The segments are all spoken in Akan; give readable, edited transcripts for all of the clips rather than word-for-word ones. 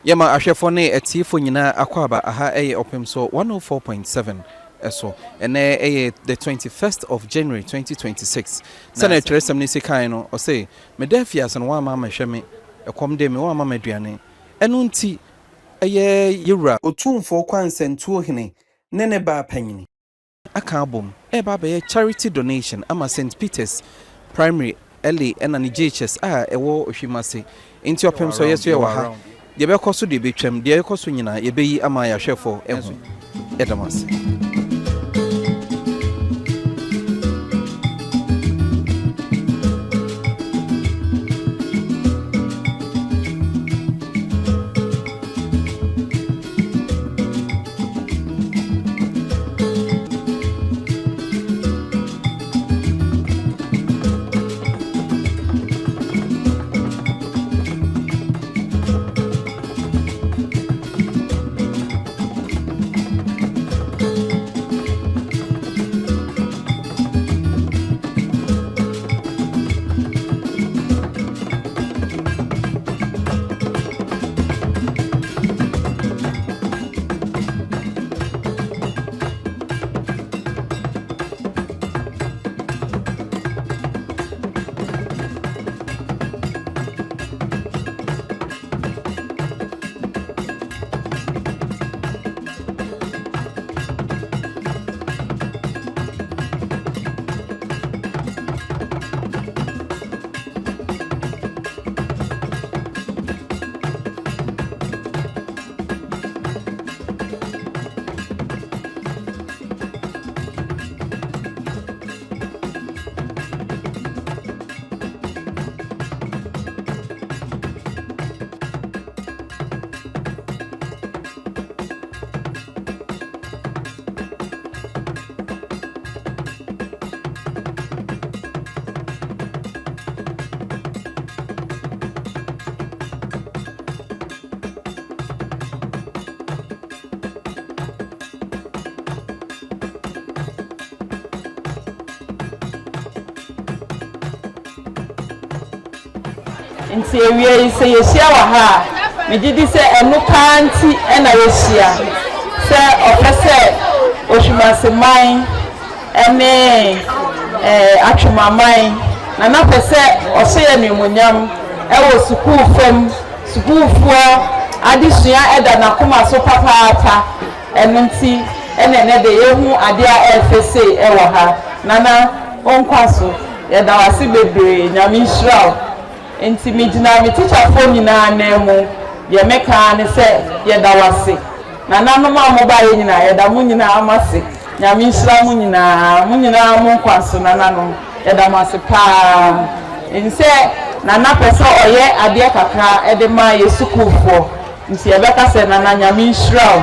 Yɛma ahwɛfoɔ ne atiefoɔ nyinaa akwaaba, aha ɛyɛ Ɔpemsoɔ 104.7 so. Ɛnɛ ɛyɛ the 21st of January 2026. Sɛnea twerɛsɛm no si kae no, ɔse, Meda afiase no woamma ammɛhwɛ me, ɛkɔm dee me woamma me aduane. Ɛno nti ɛyɛ yɛwura. Otumfoɔ Kwansɛntuohene ne ne baa panyini. Aka abom reba abɛyɛ charity donation ama Saint Peters Primary LA ɛna ne JHS a ɛwɔ Ohwim ase. Nti ɔpem sɛ yɛso yɛwɔ ha. Deɛ ɛbɛkɔ so deɛ ɛbɛtwam, deɛ ɛkɔ so nyinaa yɛbɛyi ama yɛahwɛfoɔ ahu. Yɛda mo ase. Nti awia yi sɛ yɛhyia wɔ ha a, megye di sɛ ɛno paa nti na yɛahyia, sɛ ɔpɛ sɛ Ohwimaseman ne Atwemaman na na pɛ sɛ ɔhyɛ yɛn animuonyam wɔ sukuu fam, sukuufoɔ adesua da n'akoma so papaapa, ɛno nti na ɛnnɛ de yɛhu adeɛ a ɛyɛ fɛ sei wɔ ha. Nana, wo nkwa so, yɛda wo ase bebree, Nyame nhyira wo. Nti megyina me tikyafoɔ nyinaa nan mu, deɛ meka ara ne sɛ yɛda wo ase. Nananom a mobaeɛ nyinaa, yɛda mo nyinaa mo ase. Nyame nhyira mo nyinaa, mo nyinaa mo nkwa so nananom, yɛda mo ase paa. Nsɛ Nana pɛ sɛ ɔyɛ adeɛ kakra de ma yɛ sukuufoɔ, nti yɛbɛka sɛ Nana Nyame nhyira wo.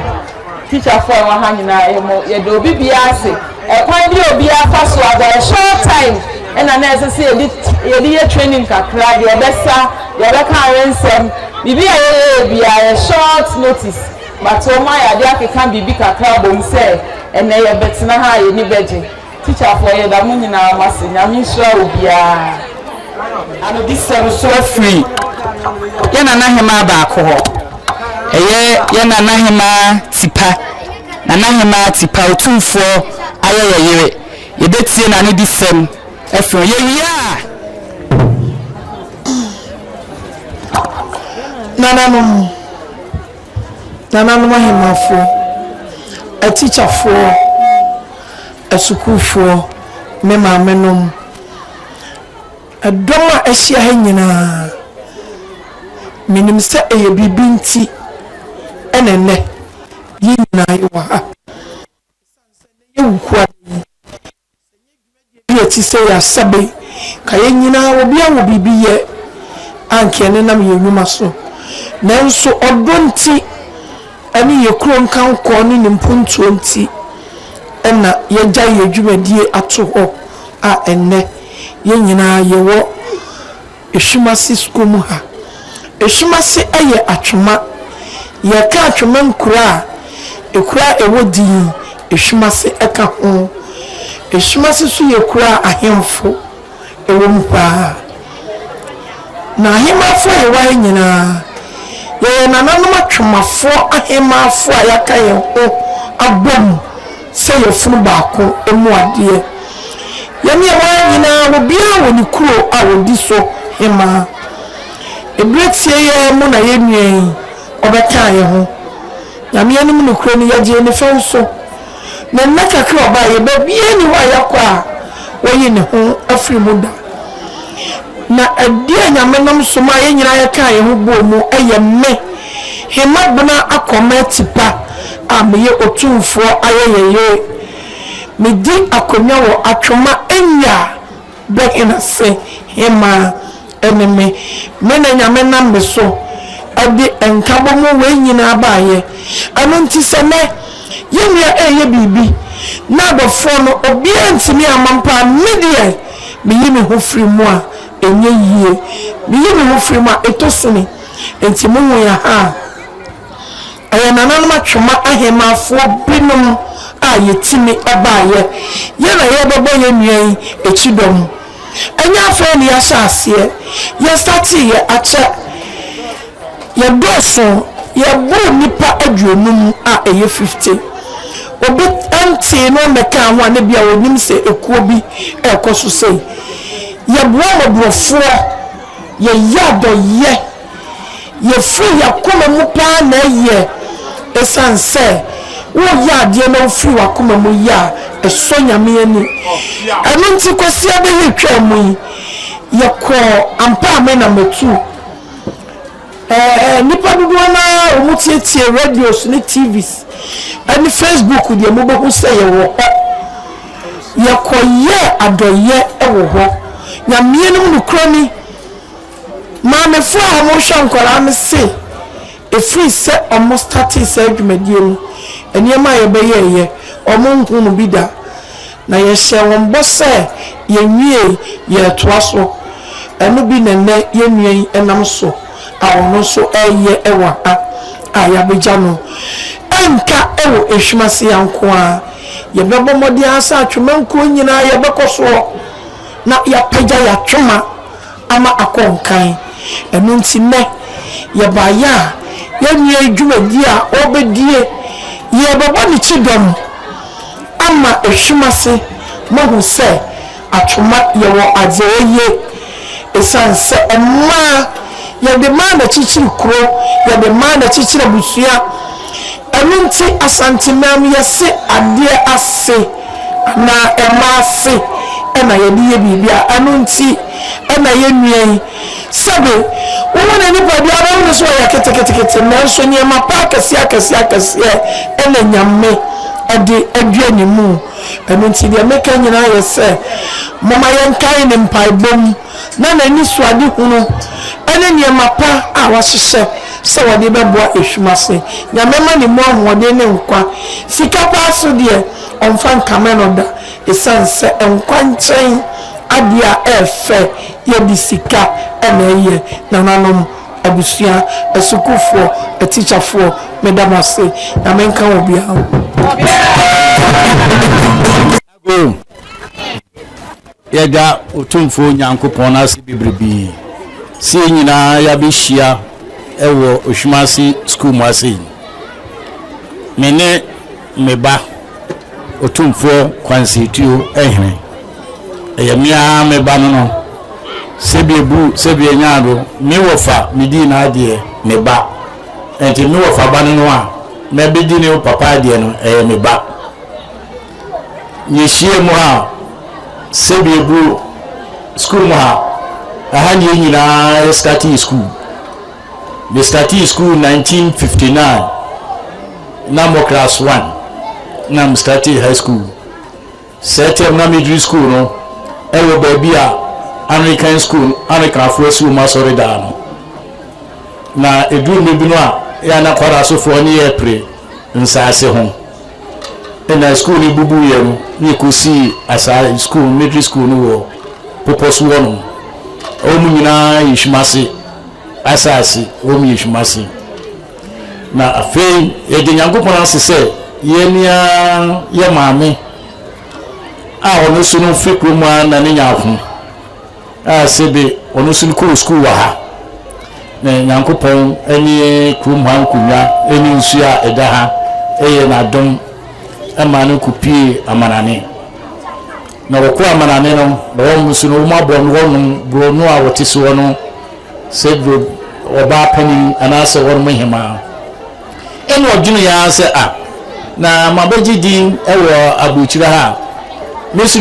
Teacher foɔ a ɛwɔ ha nyinaa yɛ mo yɛda obi biara ase. Ɛkwan bi a obiara fa so a for a short time ɛna na ɛsɛ sɛ yɛde yɛde yɛ training kakra deɛ ɛbɛsa deɛ ɛbɛka awensɛm biribi a yɛyɛyɛ biara yɛ short notice but wɔn ayɛ adeɛ akeka biribi kakra abom sɛ ɛnɛ yɛbɛtena ha a yɛni bɛgye. Teacher foɔ yɛda mo nyinaa mo ase Nyame nhyira obiara. Anodisɛm nso afiri yɛn nana hemaa baako hɔ. Ɛyɛ yɛn nana hemaa Tipa. Nana hemaa Tipa, Otumfoɔ ayɛ yɛ yere. Yɛbɛtie n'anodisɛm afiri hɔ. Yɛwie a. Nananom, nananom ahemafo, atikyafoɔ, asukuufoɔ, me maamenom, ɛdɔm a ahyia ha nyinaa, menim sɛ ɛyɛ biribi nti na ɛnnɛ yɛn nyinaa yɛwɔ ha. Ɛsiane sɛ nnɛ yɛwu kuada yi, Sɛ nyɛ dwumadie bi a ɛte sei a sɛbe ka yɛn nyinaa obiara wɔ biribi yɛ a anka yɛnenam yɛn nnwuma so. Nanso ɔdɔ nti ɛne yɛn kuro nkankɔ ne ne mpuntuo nti na yɛagyae yɛn dwumadie ato hɔ a ɛnnɛ yɛn nyinaa yɛwɔ Ehwimase sukuu mu ha. Ehwimase yɛ Atwoma. Yɛka Atwoma nkuro a, ekuro a ɛwɔ din Ehwimase ka ho. Ehwimase nso yɛ kuro a ahemfo wɔ mu pa ara. Na ahemafo a yɛwɔ ha nyinaa, yɛwɔ. Ɛyɛ nananom atwemafoɔ ahemaafoɔ a yɛaka yɛn ho abom sɛ yafunu baako mu adeɛ. Yɛne ɛhɔ ara nyinaa obiara wɔ ne kuro a ɔdi so hemaa. Ɛberɛ tie yi ara mu na yɛn nua yi ɔbɛkaa yɛn ho. Nyame anim nokorɛ ni, yɛgyee no fɛw so. Na nna kakra a ɔbaeɛ, baabiara nni hɔ a yɛakɔ a wayi ne ho afiri mu da. Na ɛdeɛ a Nyame nam so maa yɛn nyinaa yɛkaa yɛn ho bɔɔ mu yɛ me, Hema Bena Akwama Atipa a meyɛ Otumfoɔ ayɛyɛyere. Medi akonnwa wɔ Atwoma Enya Bɛhene ase Hemaa ne me. Me na Nyame nam me so de nkabɔmu wei nyinaa baeɛ. Ɛno nti sɛ nnɛ yɛn nua reyɛ biribi na adɔfoɔ no obiara ntumi amma mpo a, me deɛ meyi me ho firi mu a ɛnyɛ yie. Meyi me ho firi mu a ɛtɔ sini. Enti mohu yɛn ha a, ɛyɛ nananom atwoma ahemmafoɔ binom a yɛtumi baeɛ. Yɛn na yɛrebɛbɔ yɛn nua yi kyidɔm. Ɛnyɛ afei na yɛahyɛ aseɛ, yɛstarteeɛ akyɛ, yɛdɔɔso, yɛboro nnipa aduonum a ɛyɛ 50. Obi ntee na ɔmmɛkaa ho a na ebia ɔnnim sɛ ekuo bi rekɔ so sei. Yɛboa mmɔborɔfoɔ, yɛyɛ adɔeɛ. Yɛfiri yɛn akoma mu paa na ɛyɛ ɛsiane sɛ woreyɛ adeɛ na wofiri w'akoma mu yɛ a, ɛsɔ Nyame ani. Ɛno nti Kwasiada yi ɛtwaa mu yi, yɛkɔɔ ampa a me na matu. Ɛɛ nnipa dodoɔ no ara a wɔtietie radios ne TVs ne Facebook deɛ mobɛhu sɛ yɛwɔ hɔ. Yɛkɔyɛɛ adɔeɛ wɔ hɔ. Nyame anim nokorɛ ni, Maamefoɔ a wɔhwɛ nkwadaa no se ɛfiri sɛ wɔn startee saa dwumadie no, nneɛma a yɛbɛyɛeɛ, wɔn nhunuu bi da. Na yɛhyɛɛ wɔn bɔ sɛ yɛnwiei, yɛretoa so. Ɛno bi na nnɛ yɛn nua yi nam so a ɔno nso reyɛ wɔ ha a yɛabɛgya no. Ɛnka wɔ Ehwimase ha nko ara, yɛbɛbɔ mmɔden ara sɛ Atwema nkuro nyinaa yɛbɛkɔ soɔ na yɛapagya yɛn atwema ama akɔ nkan. Ɛno nti nnɛ yɛbaeɛ a yɛn nua yi dwumadie a ɔrebɛdie, yɛrebɛbɔ ne kyidɔm ama ehwim ase moahu sɛ Atwoma yɛwɔ adze ɔye esiane sɛ mmaa yɛde mmaa na ɛkyekyere kuro, yɛde mmaa na ɛkyekyere abusua. Ɛno nti Asanteman mu yɛse adeɛ ase anaa ɛma ase na yɛde yɛ biribi a ɛno nti na yɛn nua yi sɛbe wohu ne nipadua a wobɛhu no sɛ ɔyɛ keteketekete nanso nneɛma pa akɛseɛ akɛseɛ akɛseɛ na Nyame de adua ne mu. Ɛno nti deɛ meka nyinaa yɛ sɛ momma yɛnkae ne mpaebɔ mu na n'anisoadehunu ne nneɛma pa a wahyehyɛ sɛ wɔde bɛboa ehwim ase. Nyame mma ne mu ahoɔden ne nkwa. Sika paa so deɛ ɔmfa nkame no da esiane sɛ nkwa nkyɛn adeɛ a ɛɛfɛ yɛde sika na ɛyɛ. Nananom, abusua, asukuufoɔ, atikyafoɔ, meda mo ase. Nyame nka obiara ho. O yɛda Otumfoɔ Nyankopɔn ase bebrebe sɛ yɛn nyinaa yɛabɛhyia wɔ Ohwimase sukuu mu ase yi. Me ne me ba Otumfoɔ Kwansetuo Hene. Ɛyɛ me ara me ba no no. Sɛbi ebu, sɛbi enya do, me wɔfa medii n'adeɛ, me ba. Nti me wɔfa ba no no a, mɛbɛdi ne papa adeɛ no, ɛyɛ me ba. Yɛhyia mu ha sɛbi ebu sukuu mu ha ɛha ne yɛn nyinaa yɛ startee sukuu me startee sukuu 1959 na mo class 1 na me startee high school sɛ tɛm na meduru sukuu no ɛwɔ baabi a Anglican school Anglicanfoɔ asi wɔn asɔre daa no na eduru mmere bi no a yɛ anakwara asofoɔ ne yɛ pere nsaase ho Nna skuul no bubuiɛ no na yɛkɔsii asaa skuul military school no wɔ popɔ so hɔ nom. Ɛhɔ mu nyinaa yɛ Hwimase asaase, ɛhɔ mu yɛ Hwimase. Na afei yɛda Nyankopɔn ase sɛ yɛn ara yɛ maame a ɔno nso no firi kurom ha na ne nyaako a sebe ɔno nso no kɔɔ skuul wɔ ha. Na Nyankopɔn ne kurom ha nkonnwa ne nsuo a ɛda ha yɛ n'adom ma no kɔpue amanane. Na wɔkɔ amanane no, na wɔn nso no, wɔn abɔ no wɔnom borɔno a wɔte soɔ no sɛ ɔbaa panin anaasɛ wɔnom hemaa. Ɛna ɔdweneeɛ ara sɛ, A, na mabɛgye din wɔ aburokyire ha a, me nso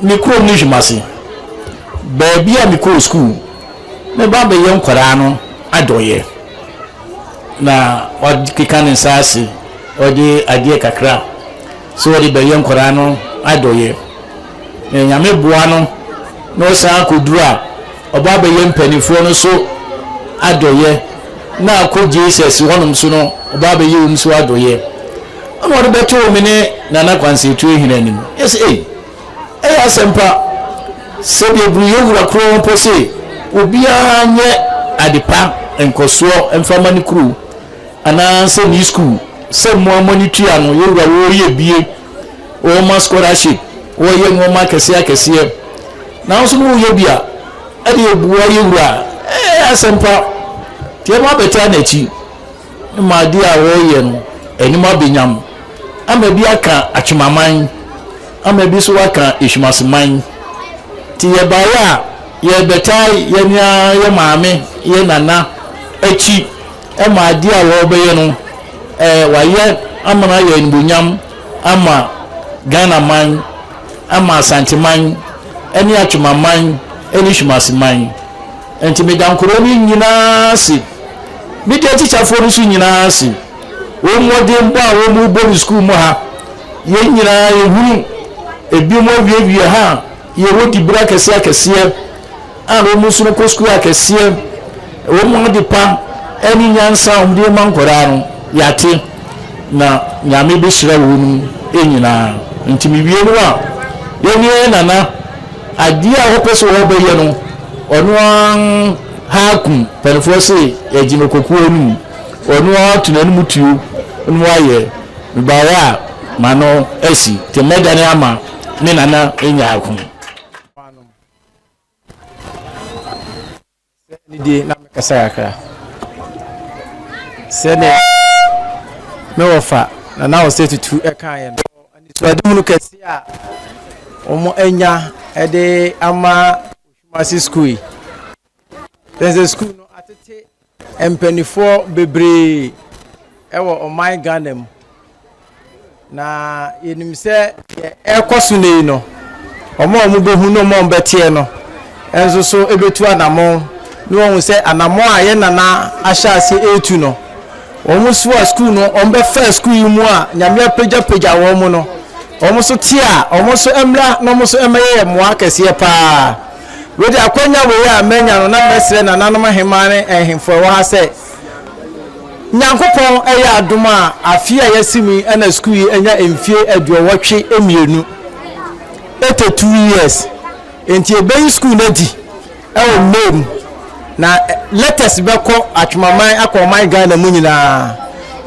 me kurom ne Hwimase, baabi a mekɔɔ sukuu, mɛba abɛyɛ nkwadaa no adɔeɛ. Na wakeka ne nsa ase, ɔde adeɛ kakra sɛ ɔde bɛyɛ nkwadaa no adɔeɛ. Na Nyame boa no na ɔsan akɔduru a, ɔba abɛyɛ mpanimfoɔ no so adɔeɛ, na akɔ Jesus hɔnom so no, ɔba abɛyɛ wɔn so adɔeɛ. Ɛna ɔde bɛtoo me ne Nana Kwanseetu Ahene anim. Yɛsɛ, ei, ɛyɛ asɛmpa. Sɛdeɛ buru yɛ wura korɔ mpo se, obiara nyɛ adepa nkɔsoɔ mfa ma ne kuro anaasɛ ne sukuu, sɛ mmoa mo ani tua no, yɛ wura wɔreyɛ bie. Wɔma scholarship, wɔyɛ nnoɔma akɛseɛ akɛseɛ. Nanso no woyɛ bi a, ɛde ɛboa yɛ wura. Ɛyɛ asɛmpa. Nti ɛma abɛtaa n'akyi. Ma adeɛ a wɔyɛ no, anim abɛnyam. Ama bi aka Atwemaman, ama bi nso aka Ehwimaseman. Nti yɛbaeɛ a, yɛbɛtaa yɛn ara yɛ maame, yɛ nana akyi. Ma adeɛ a wɔbɛyɛ no, wɔayɛ ama no ayɛ animuonyam. ama Ghana man, ama Asante man, ne Atwoma man ne Hwimase man. Nti meda nkwadaa no nyinaa ase. Meda atikyafoɔ no nso nyinaa ase. Wɔn mmɔdenbɔ a wɔrebɔ no sukuu mu ha, yɛn nyinaa yɛhunu ebinom awiewie ha a yɛwɔ dibere akɛseɛ akɛseɛ. a wɔn nso no kɔ sukuu akɛseɛ, wɔn ade pa ne nyansa a wɔde ma nkwadaa no, yɛate, na Nyame bɛhyira wɔn nyinaa. Nti mewie no a, yɛne yɛn nana, adeɛ a wɔpɛ sɛ wɔbɛyɛ no, ɔno ara haakum, mpanimfoɔ se yɛgye no kɔkuo anim, ɔno ara to n'anim tuo na wayɛ. Mebaeɛ a, m'ano asi, nti mɛdane ama me nana Nyarko. Sɛ anidie na mekasa kakra. Sɛdeɛ me wɔfa Nana Osei Tutu kaeɛ no, anisoadehunu kɛseɛ a wɔanya de ama Oshumasi sukuu yi. Sɛ sɛ sukuu no atete Mpaninfoɔ bebree wɔ ɔman Ghana mu. Na yɛnim sɛ deɛ ɛrekɔ so nnɛ yi no, wɔn a wɔbɛhu ne wɔn a wɔbɛteɛ no nso so bɛtu anammɔn na wɔahu sɛ anammɔn a yɛn nana ahyɛ aseɛ retu no, wɔn nso a sukuu no wɔbɛfaa sukuu yi mu a Nyame apagyapagya wɔn no, wɔn nso te a, wɔn nso mmra na wɔn nso mmɛyɛ yɛn mmoa kɛseɛ paa. Wei de akwanya wei a manya no na mɛsrɛ nananom ahemaa ne nhemfo a ɛwɔ ha sɛ Nyankopɔn yɛ adom a afe a yɛasi mu yi na sukuu yi anya mfie 82, 82 years, nti yɛbɛyi sukuu no adi wɔ May mu na letters bɛkɔ Atwemaman akɔ ɔman Ghana mu nyinaa.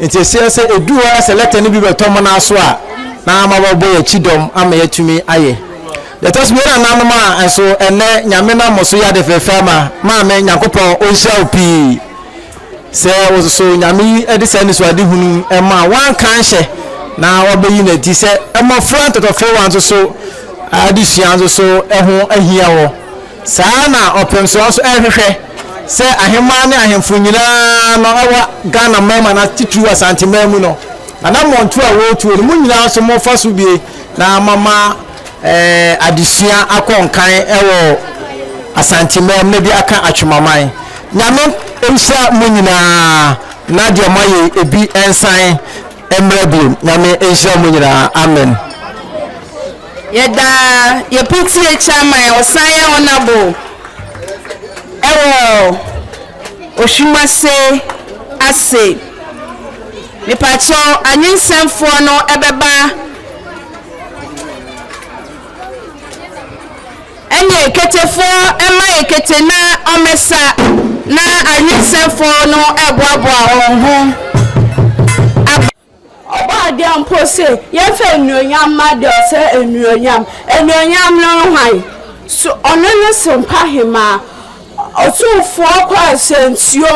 Nti ɛsɛ sɛ ɛduru hɔ na sɛ letter no bi bɛtɔ mo nan so a na moabɛbɔ yɛn akyi dɔm ama yɛatumi ayɛ. Deɛ ɛtɔ so mmienu nananom a nso ɛnɛ Nyame nam mo so yɛ ade fɛfɛ ama maame Nyankopɔn ɔnhyira wo pii sɛ wo nso Nyame yi de saa anisoadehunu yi ma wanka nhyɛ na wabɛyi no adi sɛ mmɔfra ntɔtɔfewa nso so adesua nso so ho ahia wɔ saa na ɔpemsoɔ nso ɛhwehwɛ sɛ ahemmaa ne ahemfo nyinaa no ɛwɔ Ghana man mu anaa titiriw Asante man mu no anammɔnto a wɔretuo no mo nyinaa nso mofa so bie na mama adesua akɔ nkan wɔ Asanteman mu na bi aka Atwemaman. Nyame nhyira mo nyinaa na deɛ moayɛ yi ebi nsan mmra biom. Nyame nhyira mo nyinaa. Amen. Yɛda yɛ PTA chairman a ɔsan yɛ honourable ɛwɔ Ohwimase ase. Mepakyɛw anwensɛmfoɔ no ɛbɛba. Ɛne ketefoɔ mma yɛ kete na ɔmmɛsa na anwensɛmfoɔ no reboaboa wɔn ho aba. Ɔbɔadeɛ mpo se, Yɛmfa anuonyam mma deɛ ɔsɛ anuonyam. Anuonyam no ne hwan? So ɔno ne Sompa Hemmaa? Otumfoɔ kɔ ahyɛntuo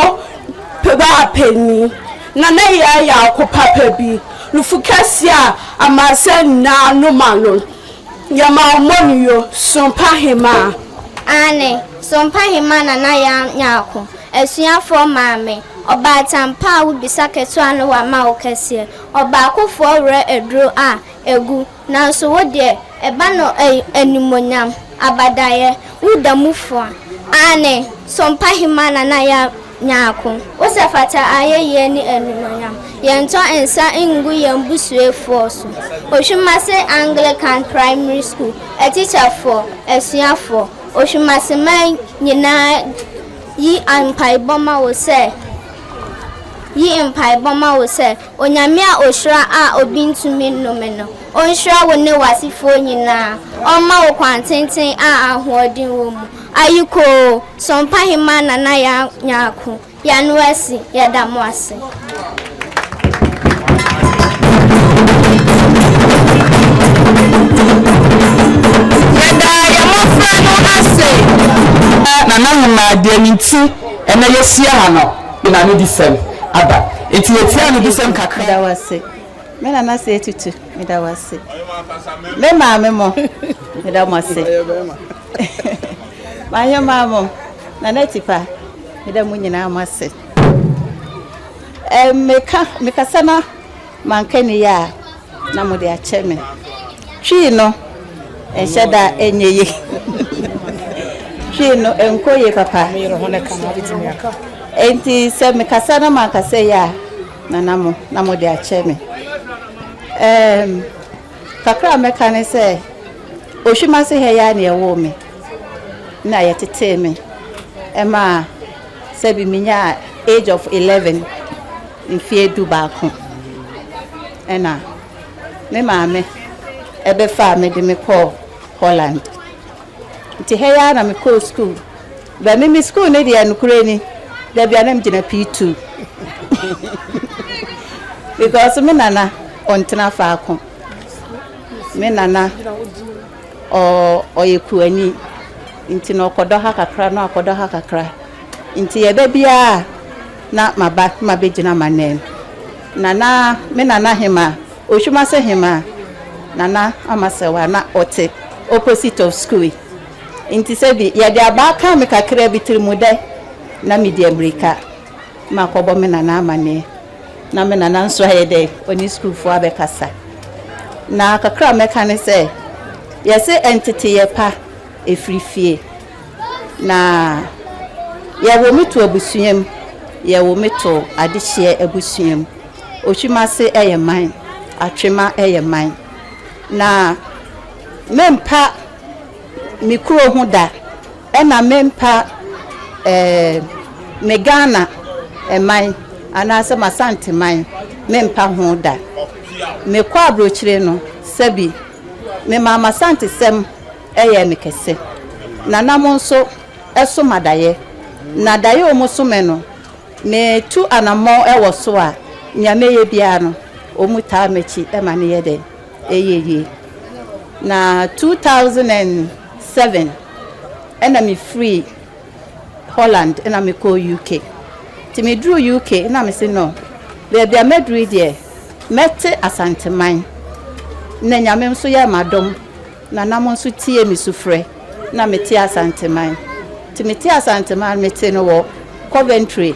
baa panin, na na yɛ yɛ ako papa bi. Nufu kɛseɛ a amansan nyinaa nom ano. Yɛma wo mmɔneyɔ, Sompa Hemaa. Aane, Sompa Hemaa Nana Yaa Nyarko, asuafoɔ maame, ɔbaatan pa a wobisa ketewa no wama wo kɛseɛ, ɔbaakofoɔ werɛ aduro a ɛgu, Nanso wo deɛ, ɛba no animuonyam, abadaeɛ, wo da mu fua. Aane, Sompa Hemaa Nana Yaa Nyarko, wo sɛ fata ayɛyie ne animuonyam. Yɛntɔ nsa ngu yɛn busuafoɔ so. Ohwimase Anglican Primary School atikyafoɔ, asuafoɔ, Ohwimaseman nyinaa yi mpaebɔ ma wo sɛ yi mpaebɔ ma wo sɛ Onyame a ohyira a obi ntumi nnome no, ɔnhyira wo ne w'asefoɔ nyinaa, ɔmma wo kwan tenten a ahoɔden wɔ mu. Ayikoo! Sompa Hemaa Nana Yaa Nyarko, Y'ano asi, yɛda mo ase. Yɛda yɛn mmɔfra no ase. Nana Hemaa, deɛ ne nti ɛnnɛ yɛahyia ha no, de n'anodisɛm aba. Enti yɛtie anodisɛm kakra. Meda wo ase. Me nana sɛ tutu, meda wo ase. Me maame mo, meda mo ase. M'ahemaa mo, nana tipa, meda mo nyinaa mo ase. Meka, mekasa na Manka ni yɛ a na mode akyɛ me. Twii no nhyɛ da nyɛ yie. Twii no nkɔ yie papa. Enti sɛ mekasa na mankasa yie a na na mo na mode akyɛ me. Ɛɛm kakra a mɛka ne sɛ Ohwimase ha yi ara na yɛwoo me na yɛtetee me ɛmaa sɛbi menyaa age of 11. Mfeɛ dubaako ɛna me maame bɛfaa me de me kɔɔ Holland. Nti ha yi ara na me kɔɔ sukuu. But me me sukuu no deɛ nokorɛ ni, da biara na me gyina P2. Because me nana ɔntena faako. Me nana ɔyɛ kuani nti no ɔkɔdɔ ha kakra na wakɔdɔ ha kakra. Nti yɛba biara na maba na mabɛgyina m'anan mu. Nana, me nana hemaa, Oshumase hemaa, Nana Amasewa na ɔte opposite of school yi. Nti sɛ bi yɛde abaa kaa me kakra bi tirimudɛ na medi amirika makɔbɔ me nana amaneɛ. Na me nana nso ayɛ dɛ ɔne sukuufoɔ abɛkasa. Na kakra a mɛka ne sɛ, yɛse nteteyɛ pa ɛfiri fie. Na yɛwo me to abusua mu, yɛwo me to adehyeɛ abusua mu. Otwimase yɛ man, Atwema yɛ man. Na mempa me kuro ho da, ɛna mempa eh, me Ghana man anaasɛ m'Asante man, mempa ho da. Mekɔ aburokyire no, sɛbi memaa m'Asantesɛm yɛɛ me kɛse, na na mo nso so m'adaeɛ, na daeɛ a wɔso me no, metu anammɔn wɔ so a, nea mɛyɛ biara no, wɔtaa m'akyi ma no yɛ dɛn? Ɛyɛ yie. Na 2007 ɛna mefirii Holland ɛna mekɔɔ UK. Nti meduruu UK na mese no, baabi a maduru yi deɛ, mɛte Asanteman. Na Nyame nso yɛɛ m'adom. Na na mo nso tie me sufrɛ na mete Asanteman. Nti mete Asanteman, mete no wɔ Coventry,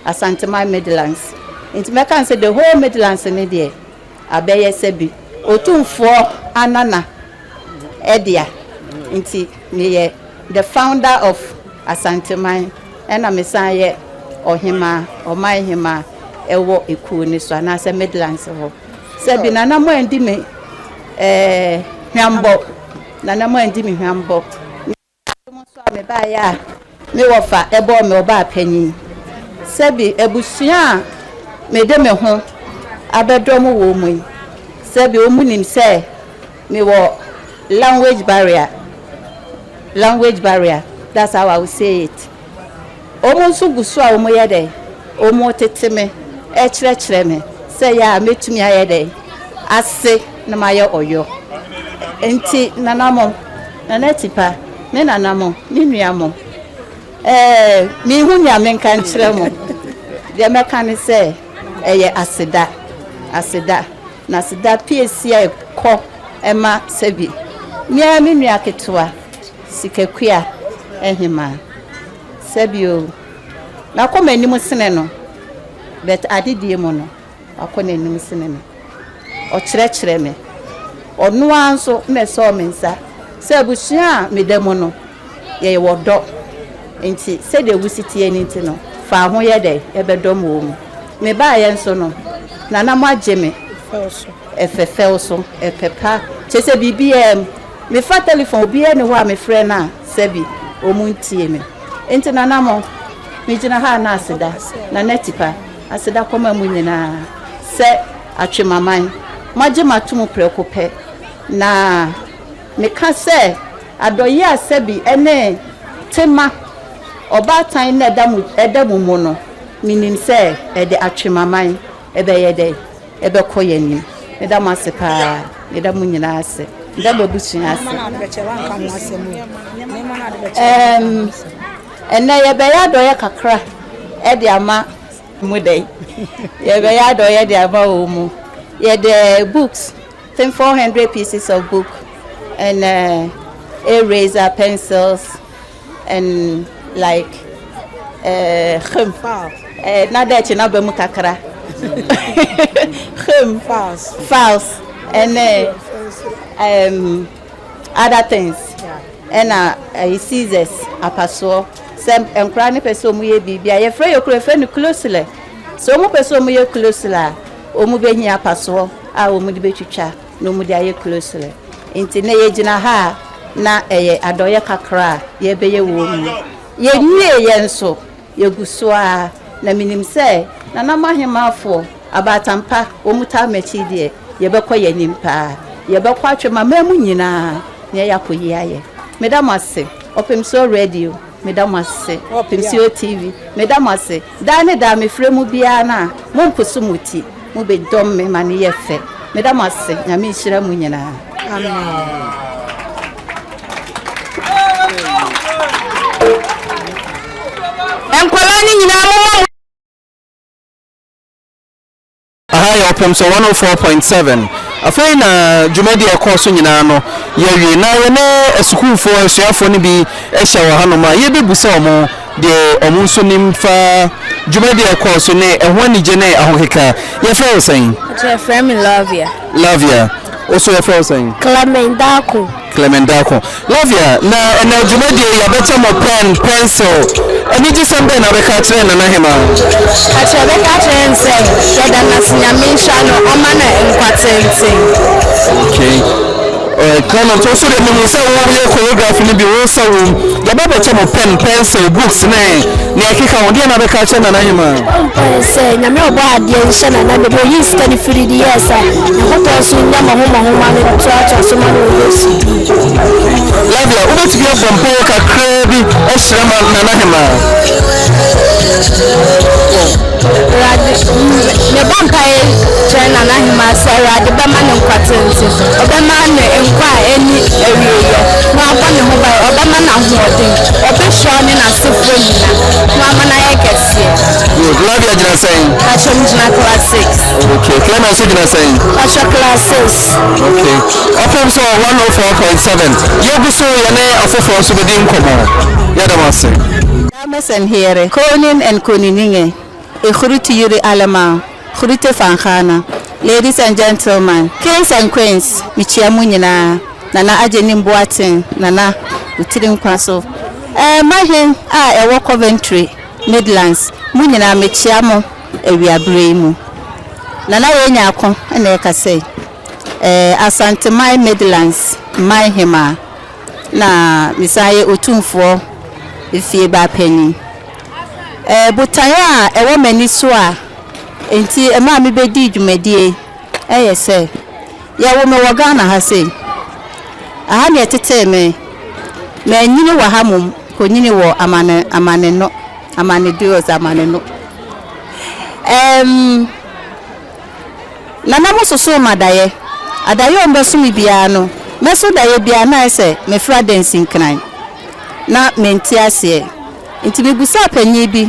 Asanteman Midlands. Nti mɛka no sɛ the whole Midlands no deɛ abɛyɛ sɛ bi Otumfoɔ Anana dea. Nti meyɛ the founder of Asanteman ɛna mesan yɛ Ɔhemaa, Ɔman Hemaa ɛwɔ ekuo no so anaasɛ Midlands hɔ. Sɛ bi nana mo andi me eh, hwambɔ. Nana mo andi me hwambɔ. Me mo nso a me baeɛ a me wɔfa ɛbɔɔ me ɔbaa panyin. Sɛ bi abusua a mede me ho abɛdɔ mo wɔ mu yi, sɛ bi wɔn nim sɛ me wɔ language barrier, language barrier, that's how I will say it. Wɔn nso gu so a wɔyɛ dɛn? Wɔretete me, rekyerɛkyerɛ me sɛ ɛyɛ a mɛtumi ayɛ dɛn? Ase na mayɛ ɔyɔ. Nti nana mo, Nana Atipa, me nana mo, me nua mo. Ɛɛ, menhu nea menka nkyerɛ mo. Deɛ mɛka ne sɛ, ɛyɛ aseda, aseda, na aseda piesie a ɛkɔ ma sɛbi me ara me nua ketewa, Sikakua Ahemaa. Sɛbi o, makɔ m'anim sene no, but adedie mu no, Wakɔ n'anim sene me. Ɔkyerɛkyerɛ me. Ɔno ara nso na ɛsɔɔ me nsa sɛ abusua a meda mu no, yɛyɛ wɔ dɔ. Nti sɛdeɛ wosi teɛ no nti no, fa ho yɛ dɛ ɛbɛdɔm wɔ mu. Mebaeɛ nso no, Nana moagye me ɛfɛfɛw so, ɛpɛ pa. Kyerɛ sɛ biribiara mu. Mefa telefon, obiara nni hɔ a mefrɛ no a sɛbi wɔn ntie me. Nti Nana mo, megyina ha a na aseda, Nana Tipa. Aseda kɔma mo nyinaa sɛ Atwemaman, moagye me atom prɛko pɛ. Na meka sɛ adɔeɛ a sɛbi ɛne tema ɔbaatan na ɛda mo ɛda mo mu no, menim sɛ ɛde Atwemaman ɛbɛyɛ dɛn? Ɛbɛkɔ yɛn anim. Meda mo ase paa. Meda mo nyinaa ase. Meda m'abusua ase. Ɛɛm, ɛnnɛ yɛbɛyɛ adɔeɛ kakra de ama mu dɛn? Yɛbɛyɛ adɔeɛ de ama wɔn mu. Yɛde books, think 400 pieces of book and uh, eraser, pencils and like uh, hum. Uh, na dɛ na ba mu kakra. Hum. Files. And uh, um, other things. Ɛna ɛyi scissors, apasoɔ. Sɛ nkwadaa no pɛ sɛ wɔyɛ biribi a, yɛfrɛ yɛ kuro yɛfrɛ no closele. Sɛ wɔn pɛ sɛ wɔyɛ closele a, wɔn bɛhia apasoɔ a wɔn de bɛtwitwa na wɔn de ayɛ closele. Nti na yɛgyina ha a, na ɛyɛ adɔeɛ kakra a yɛbɛyɛ wɔ wɔn mu. Yɛnwie yɛn nso. Yɛgu so ara, na menim sɛ Nananom Ahemmafoɔ, abaatan pa, wɔn taa m'akyi deɛ, yɛbɛkɔ yɛn anim pa ara. Yɛbɛkɔ atwam aman mu nyinaa na yɛakɔyi ayɛ. Meda mo ase, Ɔpemsoɔ Radio, meda mo ase, Ɔpemsoɔ TV, meda mo ase. Daa ne daa mefrɛ mo biara no a, momposo mo ti, mobɛdɔm me ma no yɛ fɛ. Meda mo ase, Nyame nhyira mo nyinaa. Amen. Nkwadaa no nyinaa momma mo. Aha yɛ ɔpem so 104.7. Afei na dwumadi a ɛkɔɔ so nyinaa no yɛawie na yɛne asukuufoɔ asuafoɔ no bi ahyia wɔ hanom a yɛbɛbusa wɔn deɛ wɔn nso nim fa dwumadi a ɛkɔɔ so ne ɛho anigye ne ahokeka. Yɛfrɛ wo sɛn? Yɛfrɛ me Lovia. Lovia. Wo so yɛfrɛ wo sɛn? Clement Darko. Clement Darko. Lavia, na ɛnɛ dwumadie yi yɛabɛkyɛ mo pen, pencil. Anigyesɛm bɛn na wobɛka akyerɛ Nana Hemaa? Pakyɛ bɛka akyerɛ no sɛ yɛda no ase Nyame nhyira no ɔma no nkwa tenten. Okay. Alright, Clement, wo so deɛ mehu sɛ woyɛ choreography no bi, wosa wom. Yɛba bɛkyɛ mo pen, pencil, books ne nea ɛkeka ho. Deɛ na wobɛka akyerɛ Nana Hemaa? Mpae sɛ Nyame a ɔbɔ adeɛ nhyɛ Nana baabi a ɔyii sika no firi de yɛɛ saa. Nyankopɔn nso nya mɔho mɔho ma no ntoatoa so ma no wɔ Yesu din mu. Lavia, wobɛtumi abɔ mpaeɛ kakraa bi ahyira ma Nana Hemaa? Awurade, mebɔ mpaeɛ kyerɛ Nana Hemaa sɛ Awurade bɛma no nkwa tenten, ɔbɛma no nkwa a ɛnni awieeɛ, na wabɔ ne ho ban, ɔbɛma no ahoɔden, ɔbɛhyira ɔne n'asefoɔ nyina, na wama no ayɛ kɛseɛ. Good. Lavia gyina sɛn? Pacho megyina class 6. Okay. Clement nso gyina sɛn? Pacho class 6. Okay. Ɔfam so 104.7. Yɛgu so yɛne afoforɔ nso bɛdi nkɔmmɔ. Yɛda mo ase. Dames en heren, koning en koninginnen, ik groet jullie allemaal. Groeten van Ghana. Ladies and gentlemen, kings and queens, mekyia mo nyinaa. Nana Agyenim Boateng, Nana, wo tiri nkwa so. Eh, mahen a ɛwɔ Coventry, Midlands, mo nyinaa mekyia mo awiaberɛ yi mu. Nana Yaa Nyarko na ɛrekasa yi. Eh, Asanteman Midlands man hemaa. Na mesan yɛ Otumfoɔ efie ba panin. Eh, botaeɛ a ɛwɔ m'ani so a enti ɛmaa mebɛdii dwumadie yi yɛ sɛ, yɛwoo me wɔ Ghana ha sei. Aha na yɛtetee me. Manyini wɔ ha mmom, kɔnyini wɔ amane, amaneno, amaneduos, amaneno. Ɛm, Nana mo sosoo m'adaeɛ. Adaeɛ a wɔbɛso me biara no, mɛso daeɛ biara na ayɛ sɛ mefra dansinkran. Na mente aseɛ. Nti mebusaa panyin bi,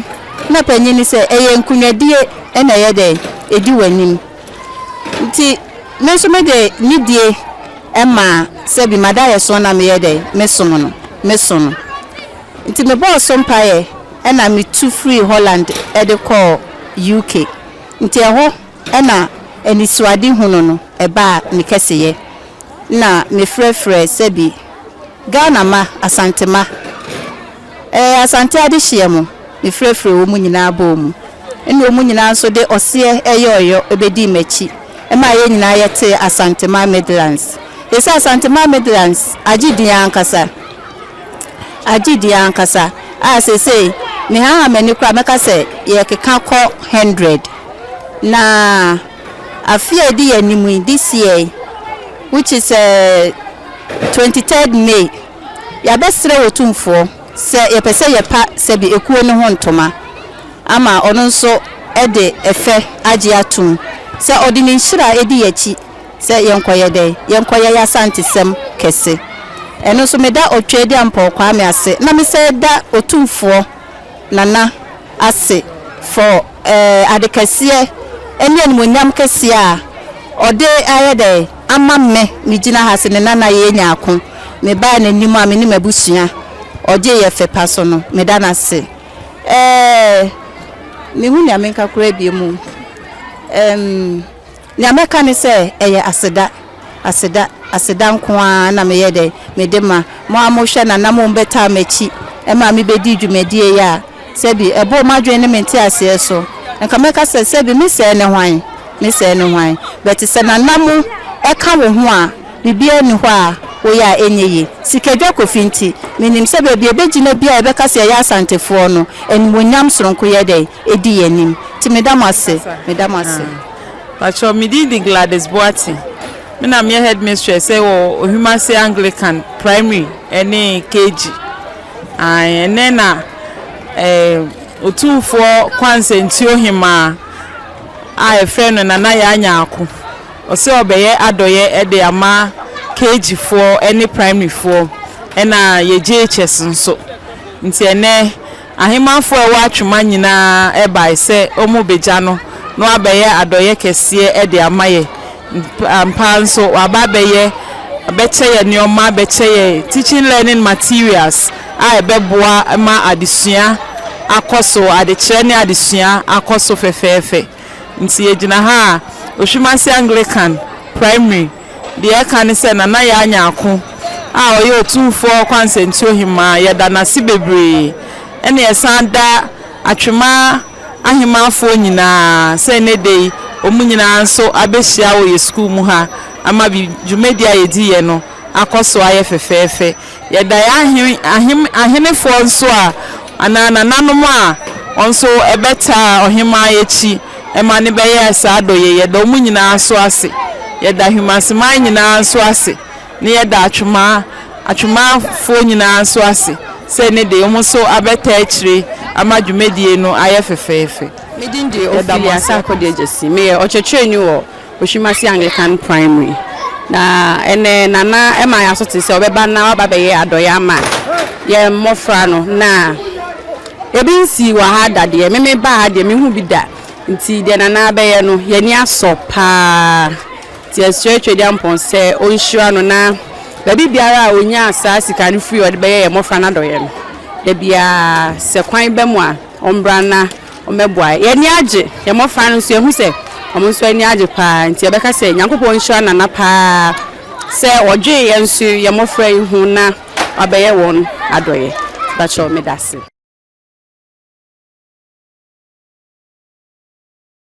na panyin no sɛ ɛyɛ nkonwadie na ɛyɛ dɛn ɛdi w'anim. Nti me nso mede nidie maa sɛbi m'adaeɛso na meyɛ dɛn mesom no, meso no. Nti mebɔɔ so mpaeɛ na metu firii Holland de kɔɔ UK. Nti ɛhɔ na anisoadehunu no ɛbaa me kɛseyɛ. Na mefrɛfrɛɛ sɛbi Ghana mma, Asante mma, ɛɛ Asante adehyeɛ mo, mefrɛfrɛɛ wɔn nyinaa bɔɔ mu. Ɛna wɔn nyinaa nso de ɔseɛ yɔɔyɔ bɛdii m'akyi maa yɛn nyinaa yɛtee Asanteman Midlands. Seesei Asanteman Midlands agye din ankasa. Agye din ankasa a seesei mehaha m'ani koraa mɛka sɛ yɛrekeka kɔ hundred. Na afe a ɛdi yɛn anim yi, this year yi, which is 23rd May, yɛabɛsrɛ Otumfoɔ sɛ yɛpɛ sɛ yɛpa sɛbi ekuo no ho ntoma ama ɔno nso de ɛfɛ agye atom sɛ ɔde ne nhyira di yɛn akyi sɛ yɛnkɔyɛ dɛn? Yɛnkɔyɛ y'Asantesɛm kɛse. Ɛno nso meda Otweaduampɔw Kwame ase na mesɛ da Otumfoɔ Nana ase for eh, ade kɛseɛ ɛne animuonyam kɛseɛ a ɔde ayɛ dɛn ama me, megyina ha se ne Nana yɛ Nyarko, mebaa n'anim a me ne m'abusua ɔgyee yɛ fɛ pa so no, meda no ase. Eh, menhu nea menka koraa bio mu. Ehm. Nea mɛka ne sɛ, ɛyɛ aseda, aseda, aseda nko ara na meyɛ dɛn, mede ma. Mo a mohwɛ na na mobɛtaa m'akyi maa mebɛdii dwumadie yi a, sɛbi ɛbɔɔ m'adwene ne me nteaseɛ so, nka mɛka sɛ, sɛbi me sɛɛ ne hwan, me sɛɛ ne hwan? But sɛ Nana mo ka wo ho a, biribiara nni hɔ a woyɛ a ɛnyɛ yie. Sikadwa Kofi nti, menim sɛ baabi a ɛbɛgyina biara a yɛbɛka sɛ yɛyɛ Asantefoɔ no, animuonyam sononko yɛ dɛn, ɛdi yɛn anim. Nti meda mo ase, meda mo ase. Pakyɛw, me din de Gladys Boateng. Me na meyɛ headmistress wɔ Ohimase Anglican Primary ne KG. Ae, ɛnnɛ na eh, Otumfoɔ Kwansantuo Hemaa a yɛfrɛ no Nana Yaa Nyarko, ɔsɛ ɔbɛyɛ adɔyɛ de ama KG foɔ ne primary foɔ ɛna yɛ JHS nso. Nti ɛnnɛ Ahemmanfoɔ a ɛwɔ Atwoma nyinaa bae sɛ wɔrebɛgya no na wabɛyɛ adɔeɛ kɛseɛ de ama yɛ. Ampa ara nso waba abɛyɛ, abɛkyɛ yɛn nneɛma, abɛkyɛ yɛn teaching learning materials a ɛbɛboa ma adesua akɔ so, adekyerɛ ne adesua akɔ so fɛfɛɛfɛ. Nti yɛgyina ha a, Ohwimase Anglican Primary, Deɛ ɛka ne sɛ Nana Yaa Nyarko a ɔyɛ Otumfoɔ Kwansɛntuo Hemaa, yɛda no ase bebree. Ɛna yɛsan da Atwema Ahemaafoɔ nyinaa sɛ ɛnnɛ da yi wɔn nyinaa nso abɛhyia wɔ yɛn sukuu mu ha ama bi dwumadie a yɛdiiɛ no akɔ so ayɛ fɛfɛɛfɛ. Yɛda yɛn ahen ahem ahenefoɔ nso a anaa nananom a wɔn nso bɛtaa ɔhemaa yi akyi ma no bɛyɛɛ saa adɔeɛ yi, yɛda wɔn nyinaa nso ase. Yɛda Hwimaseman nyinaa nso ase, ne yɛda Atwemaa Atwemaafoɔ nyinaa nso ase sɛ ɛnnɛ da yi wɔn nso abɛtaa akyire ama dwumadie no ayɛ fɛfɛɛfɛ. Me din de Yɛda mo Ophelia ase. Sarkodie Gyasi. Meyɛ ɔkyerɛkyerɛni wɔ Oshimasi Anglican Primary. Na ɛnnɛ Nana ma yɛn aso te sɛ ɔbɛba na waba abɛyɛ adɔeɛ ama yɛn mmɔfra no. Na ebi nsii wɔ ha da deɛ, me mebaa ha deɛ menhu bi da. Nti deɛ Nana abɛyɛ no, yɛn ani asɔ pa ara. Nti yɛsrɛ Tweduampɔn sɛ ɔnhyira no na baabi biara a ɔnyaa saa sika no firi a ɔde bɛyɛ yɛn mmɔfra no adɔeɛ no, da biara sɛ kwan ba mu a, ɔmmra na Wɔbɛboa yɛn. Yɛn ani agye. Yɛn mmɔfra no nso, yɛhu sɛ wɔn nso ani agye paa. Nti yɛbɛka sɛ Nyankopɔn nhyira Nana paa sɛ ɔdwen yɛn nso yɛn mmɔfra yi ho na wabɛyɛ wɔn adɔeɛ. Mpakyɛw, meda ase.